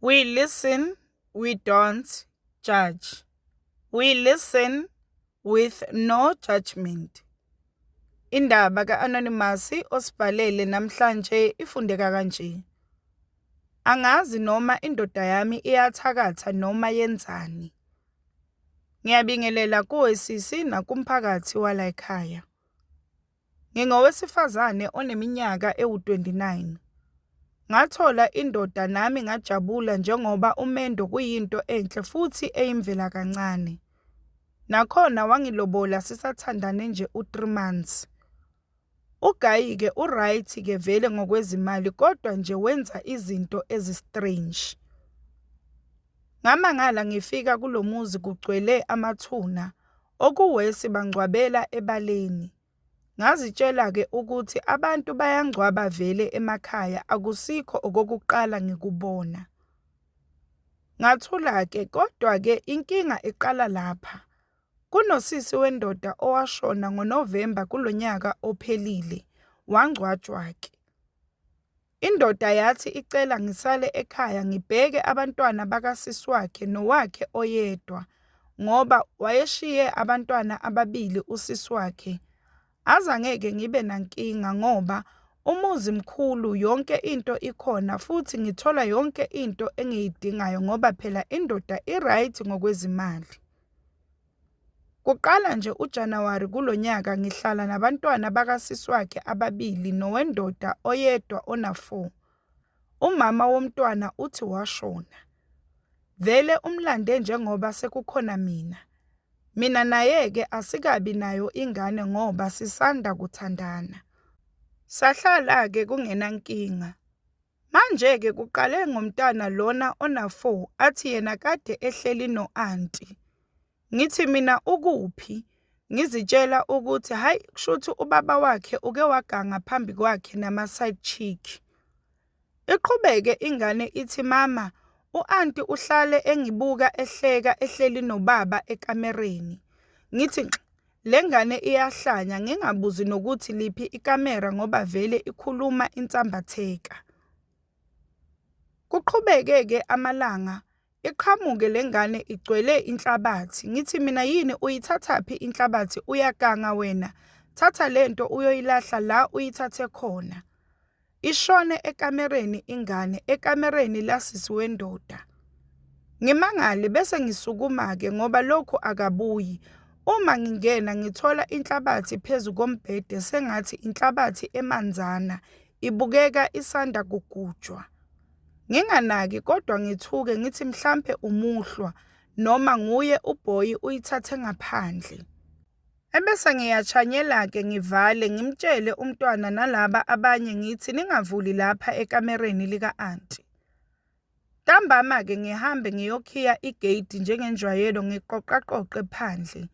We listen, we don't judge. We listen with no judgment. Indaba ka-Anonymous osibhalele namhlanje ifundeka kanje. Angazi noma indoda yami iyathakatha noma yenzani. Ngiyabingelela kuwe sisi nakumphakathi wala ekhaya. Ngingowesifazane oneminyaka ewu-29. Ngathola indoda nami ngajabula njengoba umendo kuyinto enhle futhi eyimvelakancane. Nakhona wangilobola sisathandane nje u-3 months. Ugayi-ke u-right-ke vele ngokwezimali kodwa nje wenza izinto ezi-strange. Ngamangala ngifika kulo muzi kugcwele amathuna, okuwesi bangcwabela ebaleni. Ngazitshela-ke ukuthi abantu bayangcwaba vele emakhaya akusikho okokuqala ngikubona. Ngathula-ke kodwa-ke inkinga iqala lapha. Kunosisi wendoda owashona ngoNovemba kulo nyaka ophelile, wangcwatshwa-ke. Indoda yathi icela ngisale ekhaya ngibheke abantwana bakasisi wakhe nowakhe oyedwa ngoba wayeshiye abantwana ababili usisi wakhe. Azangeke ngibe nankinga ngoba umuzi mkhulu yonke into ikhona futhi ngithola yonke into engiyidingayo ngoba phela indoda i-right ngokwezimali. Kuqala nje uJanuwari kulo nyaka ngihlala nabantwana bakasisi wakhe ababili nowendoda oyedwa ona-4. Umama womntwana uthi washona. Vele umlande njengoba sekukhona mina. Mina naye-ke asikabi nayo ingane ngoba sisanda kuthandana. Sahlala-ke kungenankinga. Manje-ke kuqale ngomntwana lona ona-4 athi yena kade ehleli no-anti. Ngithi mina ukuphi? Ngizitshela ukuthi hhayi kushuthi ubaba wakhe uke waganga phambi kwakhe nama-side chick. Iqhubeke ingane ithi mama, u-anti uhlale engibuka ehleka ehleli nobaba ekamereni. Ngithi nxi, le ngane iyahlanya ngingabuzi nokuthi liphi ikamera ngoba vele ikhuluma insambatheka. Kuqhubeke-ke amalanga, iqhamuke le ngane igcwele inhlabathi. Ngithi mina yini uyithathaphi inhlabathi uyaganga wena, thatha le nto uyoyilahla la uyithathe khona. Ishone ekamereni ingane, ekamereni lasisi wendoda. Ngimangale bese ngisukuma-ke ngoba lokhu akabuyi. Uma ngingena ngithola inhlabathi phezu kombhede sengathi inhlabathi emanzana, ibukeka isanda kugujwa. Nginganaki kodwa ngithuke ngithi mhlampe umuhlwa noma nguye ubhoyi uyithathe ngaphandle. Ebese ngiyachanyela-ke ngivale, ngimtshele umntwana nalaba abanye ngithi ningavuli lapha ekamereni lika-anti. Ntambama-ke ngihambe ngiyokhiya igeyidi njengenjwayelo ngiqoqaqoqe phandle.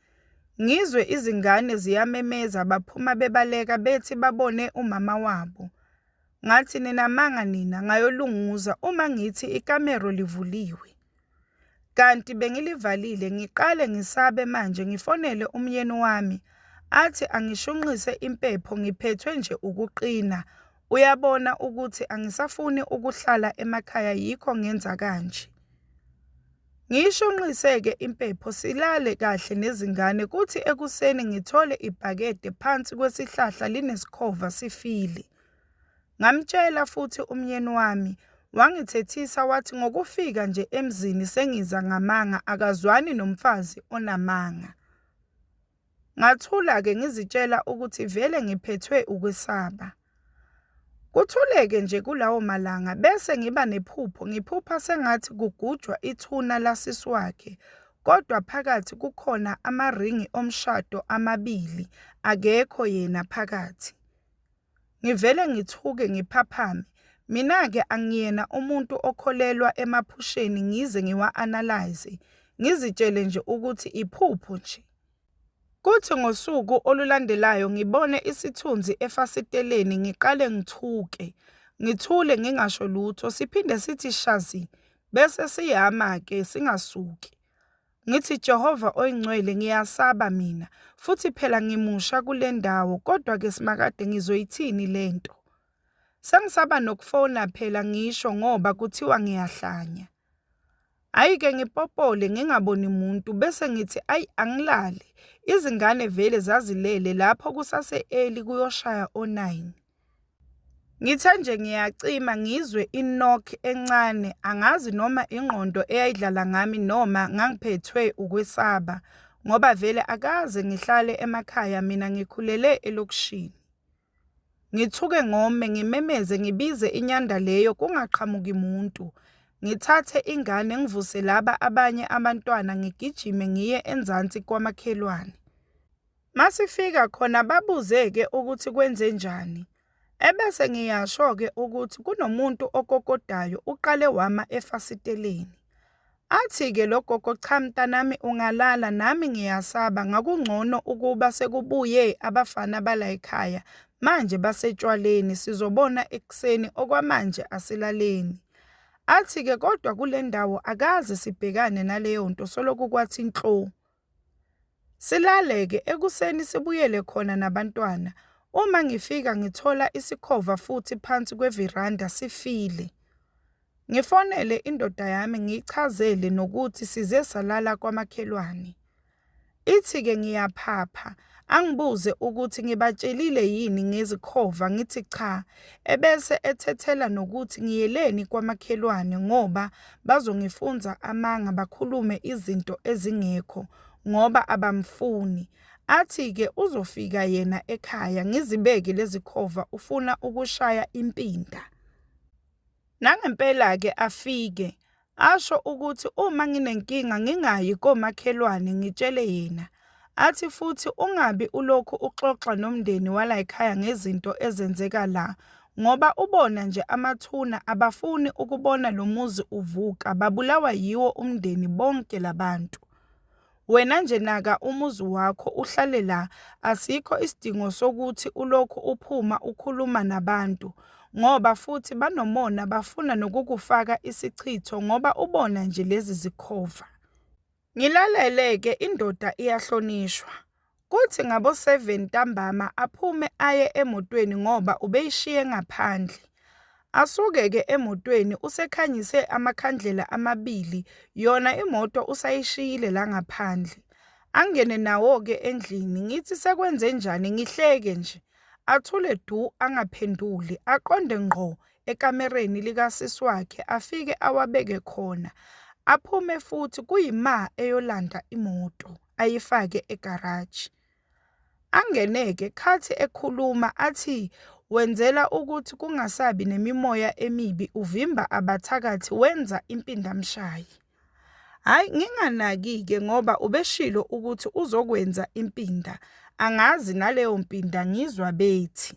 Ngizwe izingane ziyamemeza baphuma bebaleka bethi babone umama wabo. Ngathi ninamanga nina ngayolunguza uma ngithi ikamero livuliwe. Kanti bengilivalile ngiqale ngisabe manje ngifonele umyeni wami athi angishunqise impepho ngiphethwe nje ukuqina uyabona ukuthi angisafuni ukuhlala emakhaya yikho ngenza kanje. Ngiyishunqise-ke impepho silale kahle nezingane kuthi ekuseni ngithole ibhakede phansi kwesihlahla linesikhova sifile. Ngamtshela futhi umyeni wami, wangithethisa wathi ngokufika nje emzini sengiza ngamanga akazwani nomfazi onamanga. Ngathula-ke ngizitshela ukuthi vele ngiphethwe ukwesaba. Kuthuleke nje kulawo malanga bese ngiba nephupho ngiphupha sengathi kugujwa ithuna lasisi wakhe kodwa phakathi kukhona amaringi omshado amabili akekho yena phakathi. Ngivele ngithuke ngiphaphame. Mina-ke angiyena umuntu okholelwa emaphusheni ngize ngiwa-analyse, ngizitshele nje ukuthi iphupho nje. Kuthi ngosuku olulandelayo ngibone isithunzi efasiteleni ngiqale ngithuke, ngithule ngingasho lutho, siphinde sithi shazi bese siyama-ke singasuki. Ngithi Jehova oyingcwele ngiyasaba mina, futhi phela ngimusha kule ndawo kodwa-ke Simakade ngizoyithini le nto? Sengisaba nokufona phela ngisho ngoba kuthiwa ngiyahlanya. Hhayi-ke ngipopole ngingaboni muntu bese ngithi ayi angilale, izingane vele zazilele lapho kusase-early kuyoshaya o-9. Ngithe nje ngiyacima ngizwe i-knock encane angazi noma ingqondo eyayidlala ngami noma ngangiphethwe ukwesaba ngoba vele akaze ngihlale emakhaya mina ngikhulele elokishini. Ngithuke ngome ngimemeze ngibize inyanda leyo kungaqhamuki muntu. Ngithathe ingane ngivuse laba abanye abantwana ngigijime ngiye enzansi kwamakhelwane. Masifika khona babuze-ke ukuthi kwenzenjani. Ebese ngiyasho-ke ukuthi kunomuntu okokodayo uqale wama efasiteleni. Athi-ke lo gogo, cha mntanami ungalala nami ngiyasaba ngakungcono ukuba sekubuye abafana balayikhaya manje basetshwaleni sizobona ekuseni okwamanje asilaleni. Athi-ke kodwa kule ndawo akaze sibhekane naleyo nto solokhu kwathi nhlo. Silale-ke ekuseni sibuyele khona nabantwana. Uma ngifika ngithola isikhova futhi phansi kweviranda sifile. Ngifonele indoda yami ngiyichazele nokuthi size salala kwamakhelwane. Ithi-ke ngiyaphapha, angibuze ukuthi ngibatshelile yini ngezikhova ngithi cha, ebese ethethela nokuthi ngiyeleni kwamakhelwane ngoba bazongifunza amanga bakhulume izinto ezingekho ngoba abamfuni. Athi-ke uzofika yena ekhaya ngizibeke lezikhova ufuna ukushaya impinda. Nangempela-ke afike, asho ukuthi uma nginenkinga ngingayi komakhelwane ngitshele yena. Athi futhi ungabi ulokhu uxoxa nomndeni walayikhaya ngezinto ezenzeka la ngoba ubona nje amathuna abafuni ukubona lo muzi uvuka babulawa yiwo umndeni bonke labantu. Wena nje naka umuzi wakho uhlale la asikho isidingo sokuthi ulokhu uphuma ukhuluma nabantu ngoba futhi banomona bafuna nokukufaka isichitho ngoba ubona nje lezi zikhova. Ngilalele-ke indoda iyahlonishwa. Kuthi ngabo-7 ntambama aphume aye emotweni ngoba ubeyishiye ngaphandle. Asuke-ke emotweni usekhanyise amakhandlela amabili yona imoto usayishiyile la ngaphandle. Angene nawo-ke endlini ngithi sekwenzenjani ngihleke nje. Athule du angaphenduli aqonde ngqo ekamereni likasisi wakhe afike awabeke khona. Aphume futhi kuyima eyolanda imoto ayifake egaraji. Angene-ke khathi ekhuluma athi wenzela ukuthi kungasabi nemimoya emibi uvimba abathakathi wenza impindamshaye. Hhayi nginganaki-ke ngoba ubeshilo ukuthi uzokwenza impinda, angazi naleyo mpinda ngizwa bethi.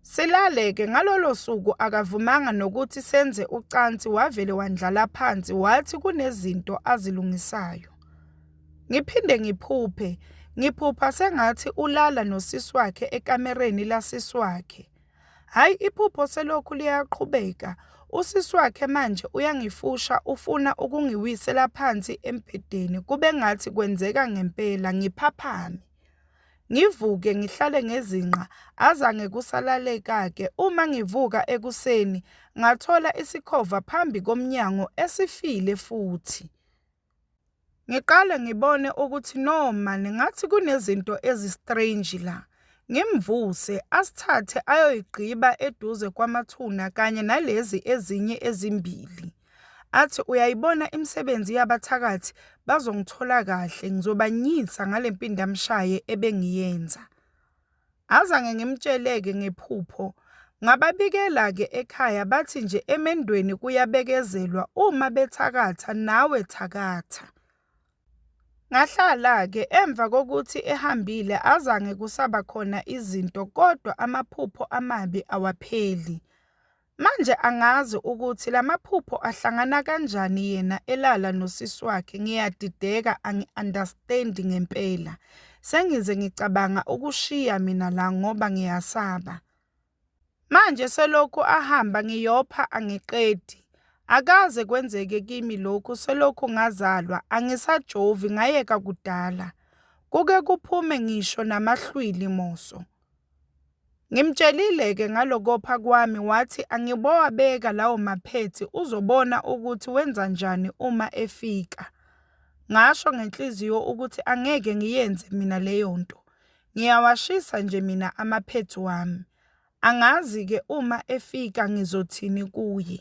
Silale-ke ngalolo suku akavumanga nokuthi senze ucansi wavele wandlala phansi wathi kunezinto azilungisayo. Ngiphinde ngiphuphe, ngiphupha sengathi ulala nosisi wakhe ekamereni lasisi wakhe. Hhayi iphupho selokhu liyaqhubeka, usisi wakhe manje uyangifusha ufuna ukungiwisela phansi embhedeni kube ngathi kwenzeka ngempela ngiphaphame. Ngivuke ngihlale ngezinqa azange kusalaleka-ke uma ngivuka ekuseni ngathola isikhova phambi komnyango esifile futhi. Ngiqale ngibone ukuthi no mani ngathi kunezinto ezi-strange la. Ngimvuse asithathe ayoyigqiba eduze kwamathuna kanye nalezi ezinye ezimbili. Athi uyayibona imisebenzi yabathakathi bazongithola kahle ngizobanyisa ngale mpindamshaye ebengiyenza. Azange ngimtshele-ke ngephupho. Ngababikela-ke ekhaya bathi nje emendweni kuyabekezelwa uma bethakatha nawe thakatha. Ngahlala-ke emva kokuthi ehambile azange kusaba khona izinto kodwa amaphupho amabi awapheli. Manje angazi ukuthi lamaphupho ahlangana kanjani yena elala nosisi wakhe ngiyadideka angi-understand-i ngempela. Sengize ngicabanga ukushiya mina la ngoba ngiyasaba. Manje selokhu ahamba ngiyopha angiqedi. Akaze kwenzeke kimi lokhu selokhu ngazalwa angisajovi ngayeka kudala. Kuke kuphume ngisho namahlwili moso. Ngimtshelile-ke ngalokopha kwami wathi angibowabeka lawo maphedzi uzobona ukuthi wenzanjani uma efika. Ngasho ngenhliziyo ukuthi angeke ngiyenze mina leyo nto, ngiyawashisa nje mina amaphedzi wami. Angazi-ke uma efika ngizothini kuye.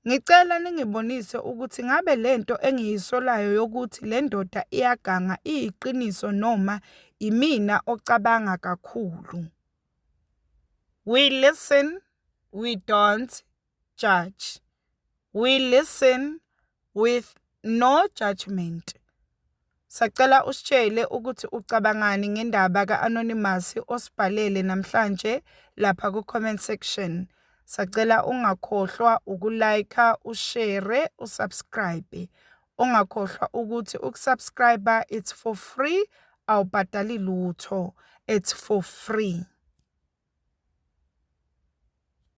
Ngicela ningibonise ukuthi ngabe lento engiyisolayo yokuthi le ndoda iyaganga iyiqiniso noma imina ocabanga kakhulu. We listen, we don't judge. We listen with no judgment. Sacela usitshele ukuthi ucabangani ngendaba ka-Anonymous osibhalele namhlanje lapha ku-comment section. Sacela ungakhohlwa uku-like, u-share, u-subscribe. Ungakhohlwa ukuthi uku-subscribe it's for free, awubhadali lutho. It's for free.